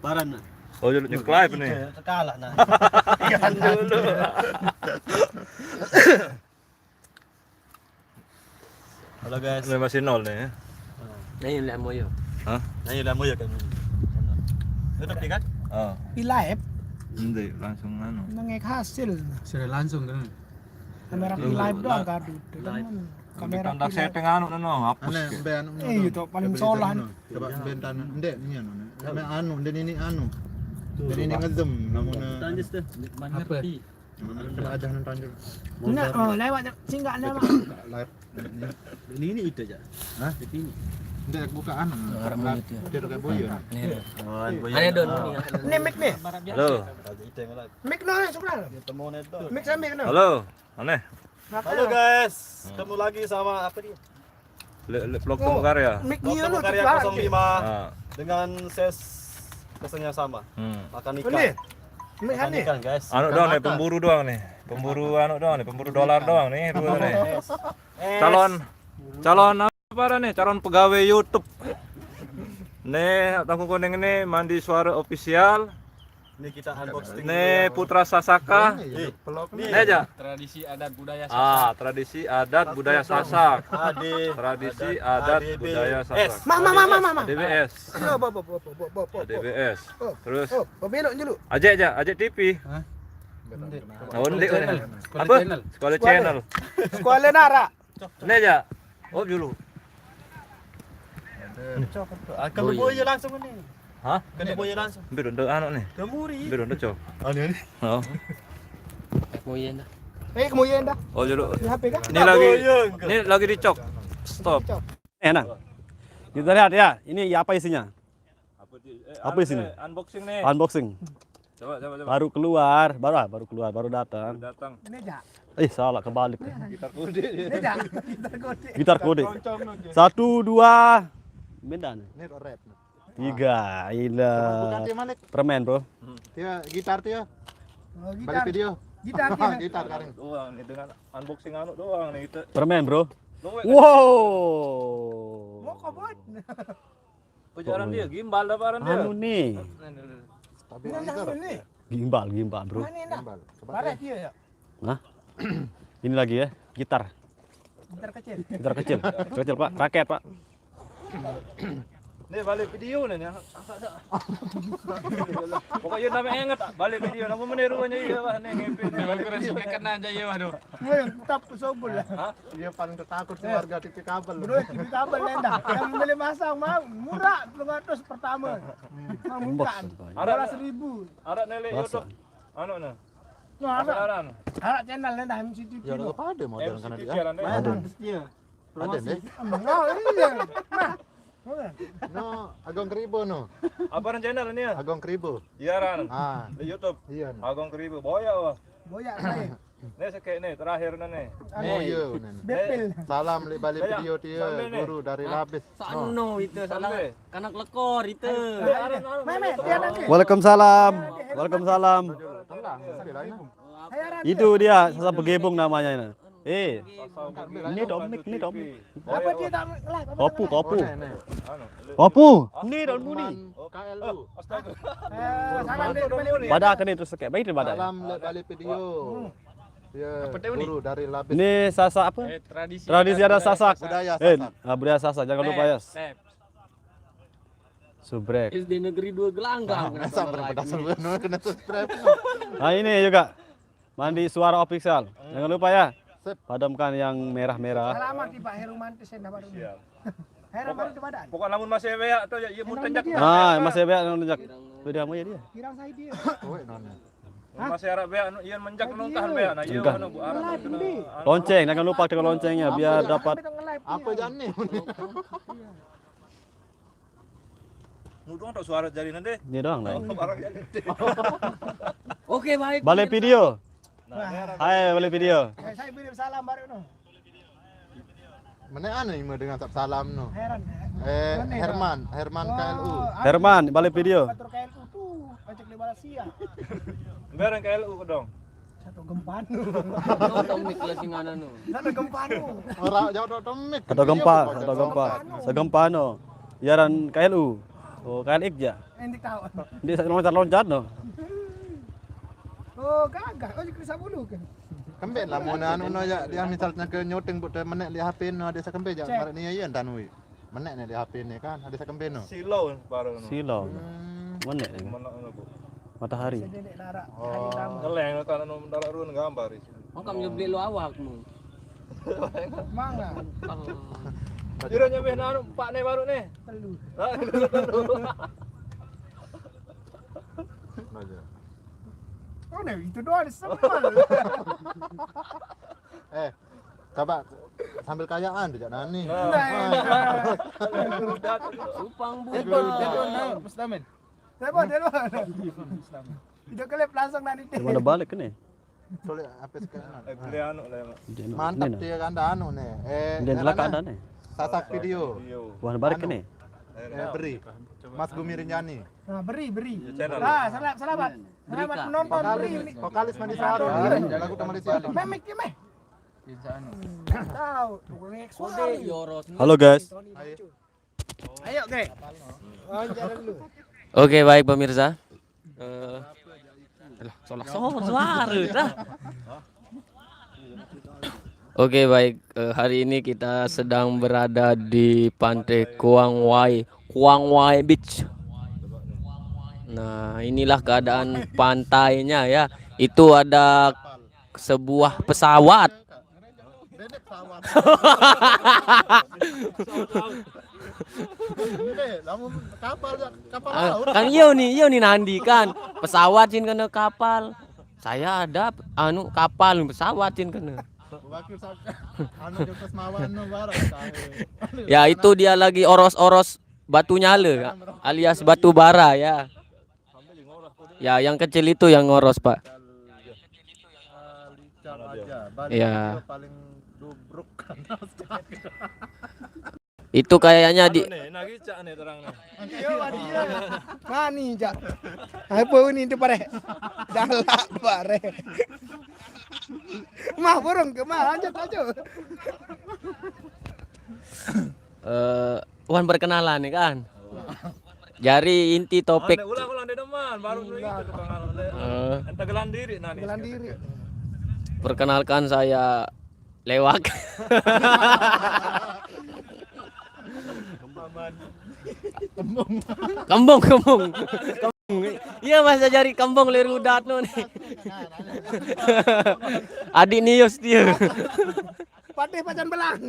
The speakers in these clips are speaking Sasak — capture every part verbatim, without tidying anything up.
Baran nah. Oh, julu nyuk live nih. Iya, kalah nah. Dulu. Halo guys. Ini masih nol nih ya. Nah, ini lihat moyo. Hah? Nah, ini lihat moyo kan. Itu kan? Oh. Di live. Nanti langsung anu. Nengek hasil. Sudah langsung kan. Kamera di live doang kado. Kamera di live. Tanda setting anu no, hapus. Aneh, mbe anu. Eh, itu paling solah. Coba bentan ndek ni anu. Mbe anu, ndek ini anu. Ndek ini ngedem namun. Tanya sih. Apa? Kena aja nonton dulu. Enggak, oh, lewat singgah lewat. Live. Ini ini itu aja. Hah? Di sini. Ndek bukaan. Dia kayak boyo. Nih. Ada don ini. Ini mic nih. Halo. Mic no sebelah. Mic sambil no. Halo. Aneh. Halo guys, ketemu lagi sama apa dia? Le, le, vlog Temu Karya. Mic dia lu karya kosong lima. Nah. Dengan ses pesannya sama. Hmm. Makan ikan. Ini. Makan ikan guys. Anu doang nih, pemburu doang nih. Pemburu anu doang nih, pemburu dolar doang nih, dua nih. Calon calon apa nih? Calon pegawai YouTube. Nih, Tangku Kuning ini Mandi Suara Official. Ini kita unboxing. Nih Putra Sasaka. Ini aja. Tradisi adat budaya Sasak. Ah, tradisi adat budaya Sasak. Tradisi adat budaya Sasak. Mama, mama, mama. A D B S. Iya, bawa, bawa, bawa, bawa, bawa, bawa. A D B S. Terus. Oh, belok dulu. Ajak aja, ajak T V. Hah? Oh, ndek. Apa? Sekolah channel. Sekolah Nara. Ini aja. Oh, dulu. Cok, cok. Ah, kena boya langsung ni. Hah? Kena boya langsung. Ambil untuk anu nih. Kemuri. Ambil untuk cok. Anu ni. Oh. Kemudian dah. Eh, kemudian dah. Oh, dulu. Di H P kah? Ini lagi, ini lagi dicok. Stop. Eh, nah. Kita lihat ya, ini apa isinya? Apa isinya? Unboxing nih. Unboxing. Coba, coba, coba. Baru keluar, baru ah, baru keluar, baru datang. Baru datang. Ini aja. Eh, salah kebalik. Gitar kode. Ini aja. Gitar kode. Gitar kode. Satu, dua. Beda nih. Ini rap. Tiga, gila. Bukan dia, Malik. Permen, bro. Dia gitar dia. Oh, gitar. Balik video. Gitar dia. Gitar, Karing. Doang nih, dengan unboxing anu doang nih kita. Permen, bro. Wow. Mau kobot. Pejaran dia, gimbal dah barang dia. Anu nih. Tapi ini anu nih. Gimbal, gimbal, bro. Mana enak? Gimbal. Coba. Barang dia ya. Nah. Ini lagi ya, gitar. Gitar kecil. Gitar kecil. Kecil, Pak. Rakyat, Pak. Nih balik video nih, nih. Pokoknya nama inget balik video, nama meniru aja iya, Pak, nih ngepin. Balik video kena aja iya, waduh. Gue tetap sobul lah. Hah? Dia paling tertakut sih warga T V kabel. Bro, T V kabel endah. Yang beli masang mau murah, dua ratus pertama. Mau minta dua belas ribu. Ada nelek YouTube. Anu nah. Nah, ada. Ada channel endah M C T V. Ya, lu pada model kan dia. Ada. Ada deh. Oh, iya. Nah. No, Agong Kribo no. Apa channel ini ya? Agong Kribo. Iya, Ran. Ah. Di YouTube. Iya. Agong Kribo. Boya, wah. Boya, saya. Nih, sekek nih, terakhir nih. Oh, iya, nih. Bepil. Salam li balik video dia, guru dari Labis. Sano itu salah. Kanak lekor itu. Meme, dia nanti. Waalaikumsalam. Waalaikumsalam. Itu dia, Sasak Begebong namanya ini. Eh, ini dong mic, ini dong mic. Apa dia tak live? Apa kopu, kopu. Kopu. Ini dong muni. K L U. Eh, salam deh, kembali. Pada kena itu sekek. Baik daripada. Salam lihat balik video. Ya, guru dari Labis. Ini Sasak apa? Eh, tradisi. Tradisi ada Sasak. Budaya Sasak. Eh, ah, budaya Sasak. Jangan lupa ya. Subrek. S D Negeri dua Gelanggang. Dasar, dasar, kena subscribe. Nah, ini juga. Mandi Suara Official. Jangan lupa ya. Sip. Padamkan yang merah-merah. Selamat di Pak Heru Mantis yang dapat dulu. Siap. Heru Mantis badan. Pokok namun masih beak tuh ya, iya mun tenjak. Nah, masih beak namun tenjak. Beda sama ya dia. Kirang saya dia. Kowe nonnya. Masih arah beak anu, iya menjak nungkah beak. Nah, iya anu Bu Arab. Lonceng, jangan lupa tekan loncengnya biar dapat. Apa jane? Nu doang tak suara jari nanti. Ini doang lah. Oke, baik. Balik video. Hai, balik video. Eh, saya kirim salam baru no. Mana anu yang dengan tak salam no? Heran. Eh, Herman, Herman K L U. Herman, balik video. Kantor K L U tuh, pajak di Malaysia. Bareng K L U dong. Satu gempa no. Nonton mik lah sing ana no. Satu gempa no. Ora jauh tok mik. Satu gempa, satu gempa. Segempa no. Yaran K L U. Oh, K L X ya. Nanti tahu. Dia sak loncat-loncat no. Oh, gagah. Oh, jadi sabulu kan? Kembe lah, mau anu no ya, dia misalnya ke nyuting buat menek di H P no, ada sak kembe jak. Cek. Barat ni ya, iya, entah nui. Menek ni di H P ni kan, ada sak kembe no. Silo baru no. Silo. Hmm. Mana ni? Mana no, Bu? Matahari. Sedikit larak. Oh. Hari lama. Ngeleng no, kan no, dalam ruang gambar itu. Makam je beli lo awakmu. Manga. Kira nyampe nanu, empat ni baru ni. Telu. Ah, telu, telu. Aja. Oh, nah, itu doang semua. Eh, coba sambil kayaan tu, jak nani. Nah. Nah. Upang buka. Telepon, telepon, nah, Mustamin. Telepon, telepon. Video klip langsung nani. Di mana balik ni? Boleh apa sekarang? Eh, beli anu lah, Mak. Mantap ni, nah. Dia kan dah anu ni. Eh, dia telah keadaan ni. Sasak video. Video. Wah, balik ni. Eh, beri. Mas Gumi Rinjani. Nah, beri, beri. Ya, channel. Ah, selamat, selamat. Selamat menonton, beri. Vokalis, vokalis Mandi Sari. Lagu ke Malaysia. Meh, meh, meh. Tahu, tukang ekspor. Halo, guys. Ayo, guys. Wawancara dulu. Oke, baik, pemirsa. Eh, alah, salah, salah suara dah. Oke, baik. Eh, hari ini kita sedang berada di Pantai Kuang Wai, Kuang Wai Beach. Nah, inilah keadaan pantainya ya. Itu ada sebuah pesawat. Ini, lamun kapal, kapal laut. Ah, kan iyo ni, iyo ni nandi kan. Pesawat sin kena kapal. Saya ada anu kapal, pesawat sin kena. Wakil sa-, anu, Joko Semawan no barang, saya. Ya, itu dia lagi oros-oros batu nyala, alias batu bara, ya. Ya, yang kecil itu yang ngoros, Pak. Ya. Paling dubruk. Itu kayaknya di... Anu nih, nah, gicak nih terang nih. Iya, Wan, iya. Mani, Cak. Apa ni tu, pare? Jalak, pare. Mah, burung ke mah, lanjut, lanjut. Eh, Wan perkenalan ni kan. Jari inti topik. Anda ulang, ulang, dia deman, baru dulu itu tukang anu, le. Eh. Ente gelan diri, nah, ni. Gelan diri. Perkenalkan, saya Lewak. Kembung, kembung. Kembung. Iya, masa jari kembung le rudat no ni. Adik nius dia. Patih pacan belang.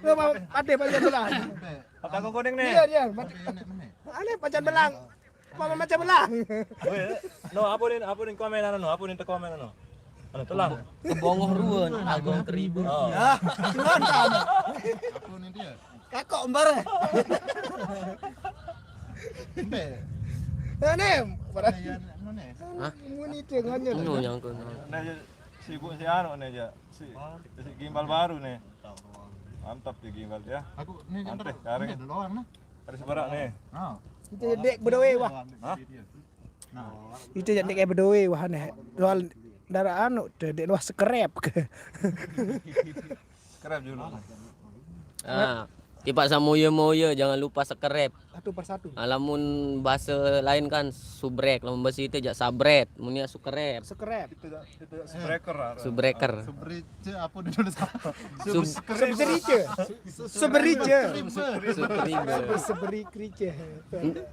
Lo mau patih pacan belang. Apa kau kuning ni? Iya, dia. Patih. Ane pacan belang. Apa macam belang? Weh, no, apa ni, apa ni komen anu, no? Apa ni komen anu? Anu, telang. Kebongoh ruan, agung teribu. Oh. Ya, cuman kan. Apa ni dia? Kakok embare. Ente. Ya, ni, pada. Ya, ya, mana? Hah? Muni tengahnya. Anu yang kau. Nah, ya, sibuk si anu ni je. Si, si gimbal baru ni. Mantap dia gimbal dia. Aku ni kan. Mantap, tarik. Ni dulu orang ni. Ada seberak ni. Ha. Kita dek berdua, wah. Ha? Nah. Kita jadi kayak berdua, wah, ni. Soal darah anu tu, dek luar scrap ke. Scrap dulu. Ah, tipak samoya-moya, jangan lupa scrap. Satu persatu. Ah, lamun bahasa lain kan subrek, lamun bahasa kita jak sabret, munia sukrep. Scrap. Kita jak, kita jak subreker lah. Subreker. Subrice apa dia tulis apa? Sub-, subscribe. Subscribe. Subscribe. Subscribe. Subscribe. N-,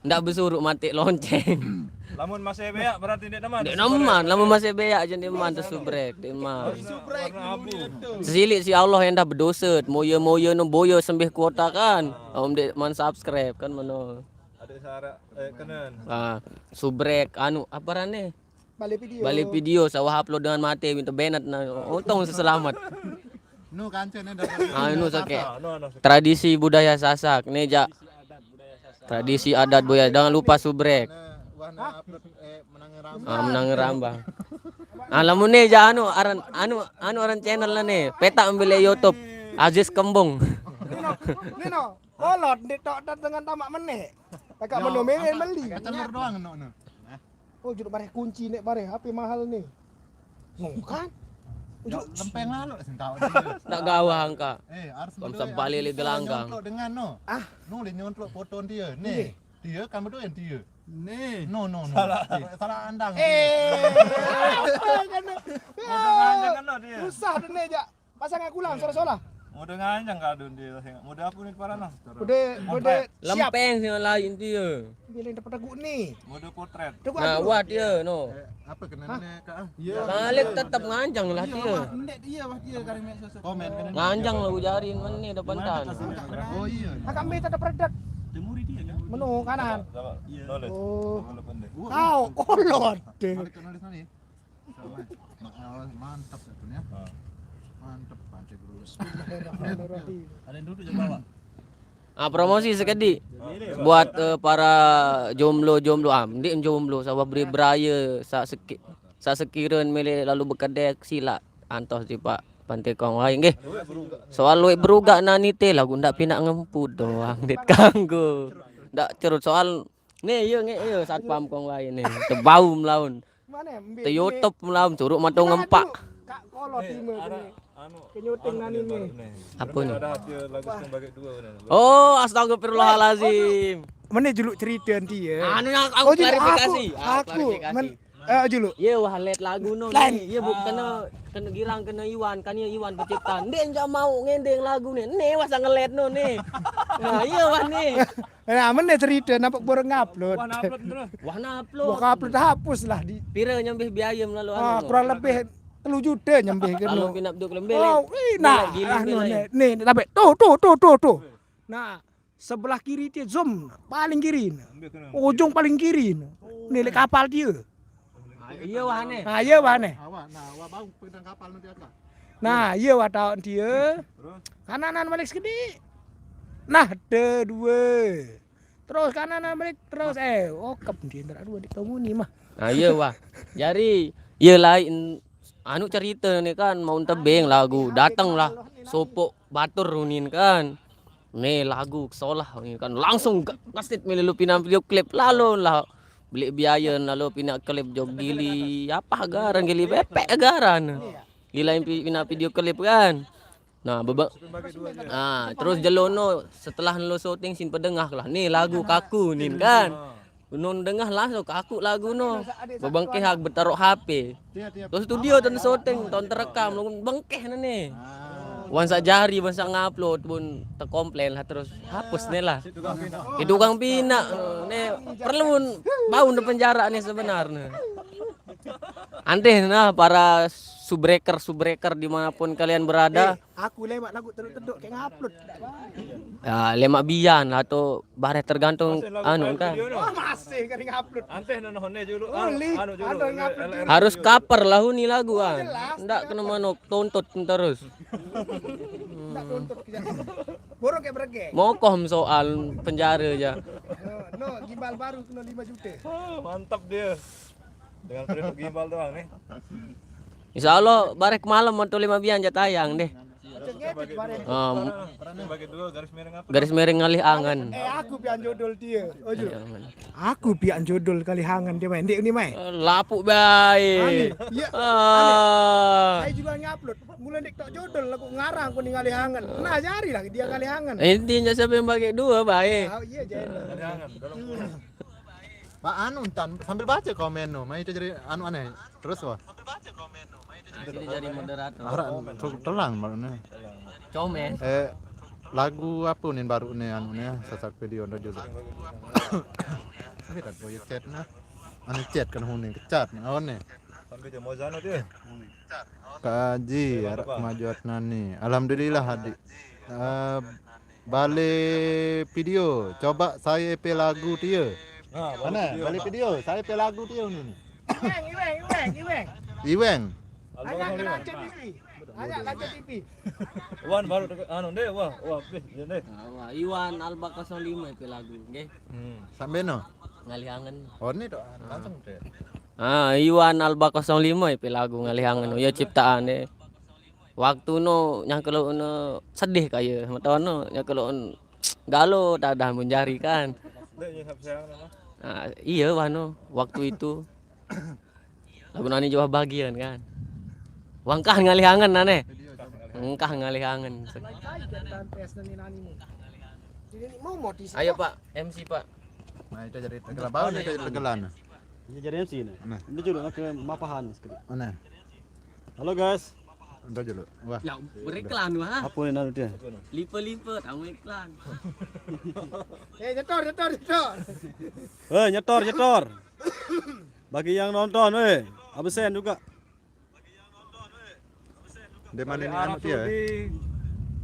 ndak besuruk mati lonceng. Lamun masih beak berarti dia teman. Dia teman, lamun masih beak je dia man tersubrek, dia man. Warna abu. Sesilik si Allah yang dah berdosa, moya-moya no boya sembih kuota kan. Om dek man subscribe kan mano. Ada syarat, eh, kenen. Ah, subrek, anu, apa rane? Balik video. Balik video, sawah upload dengan mati, minta benet, nah, untung selamat. Nu kancane dah. Ah, nu sake. Tradisi budaya Sasak. Ni jak tradisi adat budaya. Jangan lupa subrek. Wah, na upload, eh, menang rambang. Ah, menang rambang. Ah, lamun ni jak anu, aran, anu, anu aran channel lah ni. Petak ambil YouTube. Aziz Kembung. Nino, Nino, kolot, ndik tok dengan tamak menek. Kakak menu mele beli. Telur doang, no, no. Oh, juruk bareh kunci nek bareh, H P mahal ni. Bukan. Juruk lempeng lalu sing tahu dia. Nak gawah angka. Eh, harus. Bangsa balik le gelanggang. Nyontlok dengan no. Ah, no le nyontlok foto dia. Ni. Dia kan betul yang dia. Nih. No, no, no. Salah. Salah andang. Eh, apa kan? Udah nganjang kan dia? Susah deh nih, Jak. Pasang aku lang, solah-solah. Mode nganjang kadun dia, mode aku ni parah nah. Mode, mode siap. Lempeng sing lain dia. Dia lain dapat aku ni. Mode potret. Tunggu. Nah, aku. Wah dia no. Eh, apa kena nih, Kak? Iya. Balik tetap nganjang lah dia. Iya, wah, dia kali mek sosok. Komen kena. Nganjang lah ujarin mana ni depan tan. Oh iya. Agak meh tak ada peredak. Temuri dia kan. Menu kanan. Iya. Oh. Kau kolot deh. Balik ke nulis mana? Mantap itu ya. Mantap Pantai Bro. Bismillahirrahmanirrahim. Ada yang duduk je bawah. Ah, promosi sekedi buat eh, para jomblo-jomblo, ah, ndik jomblo, sawah beri beraya sak seki sak sekiren milih lalu bekedek silak antos di Pak Pantai Kong wae nggih. Soal luwih berugak nani te lagu ndak pinak ngemput doang dit kanggo. Ndak cerut soal nih iya nge iya satpam Kong wae nih. Tebau melaun. Mana? Te YouTube melaun curuk matong ngempak. Kak kolot lima kene. Anu, kenyuting nani nih. Apa nih? Ada hasil lagu sing bagi dua nih. Oh, astagfirullahalazim. Mana juluk cerita nanti ya? Anu yang aku klarifikasi. Aku, aku. Men, eh, juluk. Iya wah let lagu no. Iya bu kena kena girang kena Iwan kan ya Iwan pencipta. Ndek enggak mau ngendeng lagu nih. Nih wah sangat let no nih. Nah, iya wah nih. Nah, mana cerita nampak borong ngupload. Wah, ngupload terus. Wah, ngupload. Wah, upload hapus lah di. Pira nyambih biaya melalui ah, anu, kurang lebih telu juta nyambih kena. Kalau pinap duk lembel. Oh, enak. Gila, anu, nih, nih, tapi tuh, tuh, tuh, tuh, tuh. Nah, sebelah kiri dia zoom, paling kiri. Ujung paling kiri. Nih, lek kapal dia. Ah, iya wah nih. Ah, iya wah nih. Awak, nah, awak bau pegang kapal nanti aja. Nah, iya wah tahu dia. Terus? Kananan balik sekedi. Nah, ada dua. Terus kananan balik terus eh okep dia ndak dua di kamu ni mah. Nah, iya wah. Jari iya lain anu cerita ni kan mau tebing lagu datanglah sopok batur runin kan. Nih lagu solah ni kan langsung ga- ngesit milih lu pinang video klip lalu lah beli biaya lalu pinang klip jog gili apa garan gili bepek garan. Gila yang pi- pinang video klip kan. Nah, bebe- ah, terus jelono setelah lo syuting sin pedengah lah. Nih lagu kaku nin kan. Nun dengah langsung kaku lagu no. Bebengkeh hak betarok H P. Terus studio ton syuting, ton terekam, lu bengkeh nih. Wan sak jari, wan sak ngupload pun terkomplain lah terus hapus nih lah. Itu kang pina nih perlu bau di penjara nih sebenarnya. Andeh nah para subreker-subreker dimanapun kalian berada. Aku lemak lagu teduk-teduk kayak ngupload. Ya, lemak bian atau bareh tergantung anu kan. Wah, masih kering upload. Anteh nono hone julu. Anu julu. Harus cover lah ni lagu ah. Ndak kena manuk tuntut terus. Ndak tuntut kerja. Borong kayak berege. Mokoh soal penjara aja. No, no, gimbal baru kena lima juta. Ah, mantap dia. Dengan perintah gimbal doang nih. Insya Allah barek malam atau lima bian ja tayang deh. Om, garis miring ngalih angen. Eh aku pian jodol dia. Ojo. Aku pian jodol kali hangan dia main. Dek ni main. Lapuk bae. Iya. Saya juga ngupload. Mulai dek tak jodol aku ngarang aku nih ngalih hangan. Nah jari lah dia ngalih hangan. Intinya siapa yang pakai dua bae. Oh iya jadi. Pak anu entan sambil baca komen no, mai itu jadi anu aneh. Terus wah. Jadi jadi moderator. Arah telang baru nih. Komen. Eh lagu apa nih baru nih anu nih sasak video ndo julu. Tapi tak boy chat nah. Anu chat kan huning kecat nih awan nih. Sampai dia mau sana dia. Kaji arah kemajuan nani. Alhamdulillah hadik. Eh, Balik video, coba saya pe lagu dia. Mana? Balik video, saya pe lagu dia ni. Iweng, iweng, iweng, iweng. Iweng. Hanya kena T V. Hanya kena T V. Wan baru anu deh, wah, wah, habis dia deh. Wah, Iwan Alba kosong lima pe lagu, nggih. Hmm. Sampai no. Ngalih angen. Oh, ini tuh langsung deh. Ah, Iwan Alba kosong lima pe lagu ngalih angen. Ya ciptaan deh. Waktu no nyangkelo no sedih kaya mata no nyangkelo galo dadah menjari kan. Nah, iya wah no waktu itu lagu nani jawab bagian kan wangkah ngalih angen nane engkah ngalih angen. Ayo pak M C pak. Nah, itu jadi tegelan. Baru itu jadi tegelan. Ini jadi M C ini. Nah. Ini dulu nak ke mapahan sekali. Mana? Halo guys. Udah dulu. Wah. Ya, beriklan wah. Apa ini nanti? Lipe-lipe tamu iklan. Eh, nyetor, nyetor, nyetor. Eh, nyetor, nyetor. Bagi yang nonton, eh, absen juga. Di mana ini anu dia?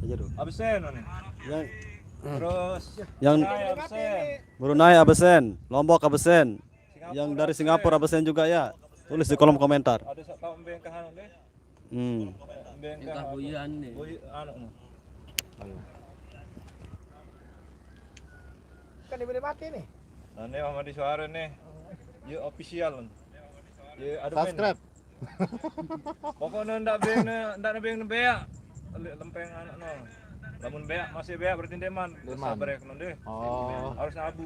Aja dulu. Absen nih. Yang terus yang Brunei absen. Brunei absen, Lombok absen. Yang dari Singapura absen juga ya. Tulis di kolom komentar. Ada sak tahu mbeng ke anu deh. Hmm. Mbeng ke anu nih. Boy anu nih. Ayo. Kan dia boleh mati nih. Nah, ini Muhammad Suara nih. Ya official. Ya ada subscribe. Pokoknya ndak beng ne, ndak beng ne beak. Lempeng anak no. Lamun beak masih beak berarti deman. Deman. Sabar ya kena deh. Oh. Harus abu.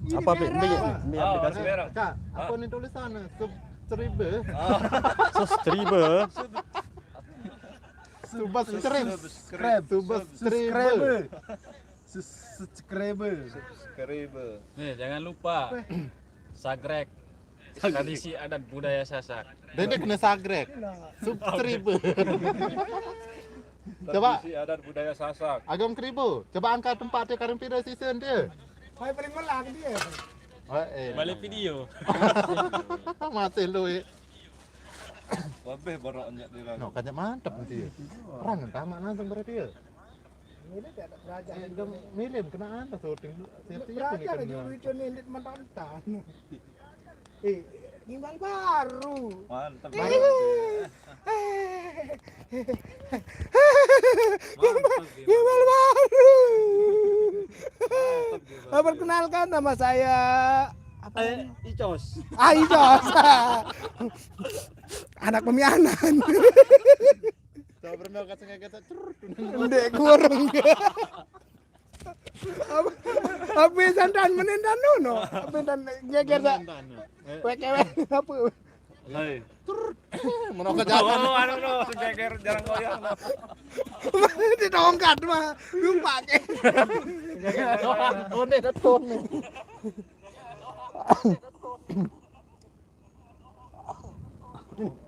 Apa bi? Bi, bi, ah, harus berak. Kak, apa nih tulisannya? Subscribe. Ah. Subscribe. Subscribe. Subscribe. Subscribe. Subscribe. Nih, jangan lupa subscribe tradisi adat budaya Sasak. Dede kena subscribe. Subscribe. Coba. Tradisi adat budaya Sasak. Agam Kribo, coba angkat tempat dia karim pira season dia. Saya paling melak dia. Oh, eh. Balik video. Mati lu, eh. Lebih boroknya dia. No, kayaknya mantap nanti ya. Perang tamat langsung berarti ya. Ini tidak ada kerajaan. Eh, udah milim kena anda syuting. Syuting pun kerajaan kena. Lucu nih, menonton. Eh, gimbal baru. Mantap. Eh, eh. Gimbal, gimbal baru. Mantap, gimbal. Perkenalkan, nama saya apa namanya? Icos. Ah, Icos. Anak Pemianan. Coba pernah kata nggak kata cerut. Ndek kurung. Apa? Apa santan menentan nono? Apa dan geger tak? Wek wek apa? Hai. Menokot jalan. Oh, anu no, geger jarang goyang. Di tongkat mah lupa ke. Onde datang.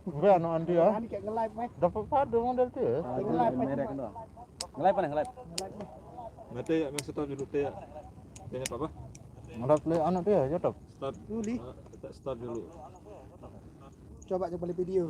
Gue anak Andi ya. Andi kayak nge-live, meh. Dapat pada model tuh ya. Nge-live, meh. Nge-live mana, nge-live? Nanti ya, main start dulu teh ya. Tanya apa? Nge-live le anak tuh ya, YouTube. Start. Uli. Ah, kita start dulu. Coba, coba lihat video.